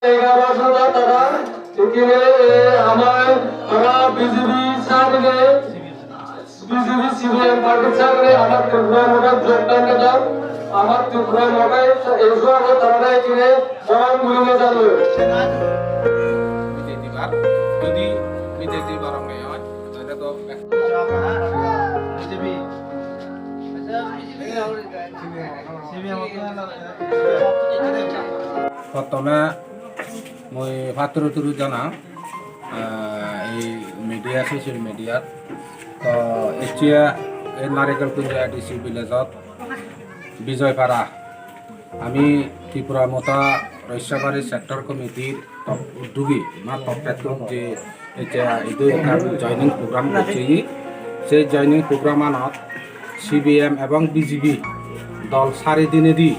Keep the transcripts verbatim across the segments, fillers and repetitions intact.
Egaro bojor tara, ikkine, eh, amar tara B J P sarinei, B J P C P M party sarinei amar Tripura Mothot jogdan dedon, amar Tripura Motho ei suogo tarare ikkine boron gurinei jadon. Bidei dibar, jodi bidei dibar onge oi, tale to ek- Prothome mui patturu turu janang, ah, ei media, social media-t. To ecche ei Narikelkunji A D C village-ot Bijoypara, ami Tripura Motha Roissabari Sector Committee-r top-, uddogi, ma top head-ot je ecche idu ekkan joining program gocchegi, sei joining program-anot C P M ebong B J P dol sari dinedi,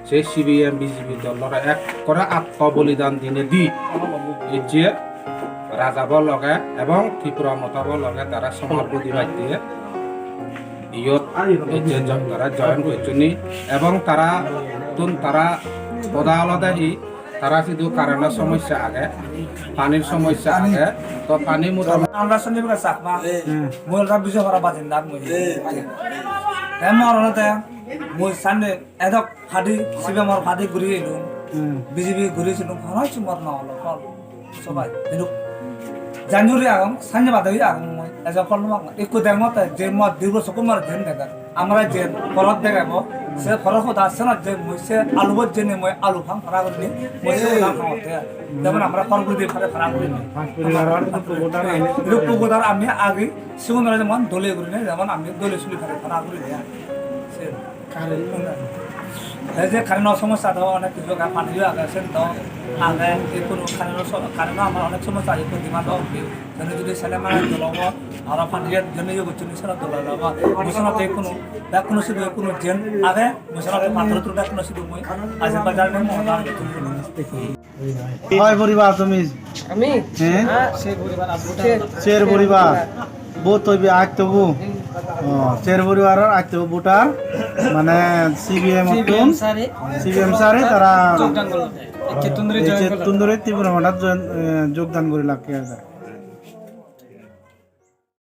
sei C P M B J P dolore ekkore atto bolidan dinedi ecche Rajabo loge ebong Tripura Mothabo loge tara somar bodi batte iyot ecche jo-, tara join gocchonni ebong tara tun tara hoda olode hi, tara sidu current-o somossa age, panir somossa age, to pani motamoti. Amra Sanjib Chakma, hmm, mui olode Bijoypara bajinda mui. Te mor olode mui sande edok party, C P M-or party guri elung, hmm, B J P guri elung, hono hissu mor no olo, hol. Sobai, hintu janjuri agong, sanye bade oi agong mui, ejo phol no pang. Ekko degongotte je mor dirgo sokku mor jen degar. Amra je porot degebo, se porot hoda senot je mui se alu bot jeni mui alu pang para gurinei, mui se hoda pangotte. Jemon amra hor guri di pare para gurinei. Rup pugodar ami agi sigunore jemon dole gurinei, jemon ami dole suli pare para gurinei. Se Current. Ei je current-o somossa do onek hissu age, pani-o age, sen do age, ei kono current-o so-, current-o amar onek somossa age, kono demand o obo. Jene jodi sele mane dol obo, aro pani-o jene iye gocchon, sele dol obo. Mui senotte kono, bekkune sidu kono jen age, mui senotte pattor tur bekkune sidu mui, aji bazar ne mo da. কয় পরিবার তুমি? আমি? হ্যাঁ? হ্যাঁ, সে পরিবার, আট পরিবার। চার পরিবার। ভোট হইবে আট তবু। হুম। ও, চার পরিবারর আট তবু ভোটার, মানে সিপিএম সিপিএম অতুন, সারে সিপিএম সারে তারা যোগদান করলো। একে তুন্দুরি একে জয়েন করলো। তুন্দুরি ত্রিপুরা মাঠাত জয়েন, এ, যোগদান করে লাগতে আছে।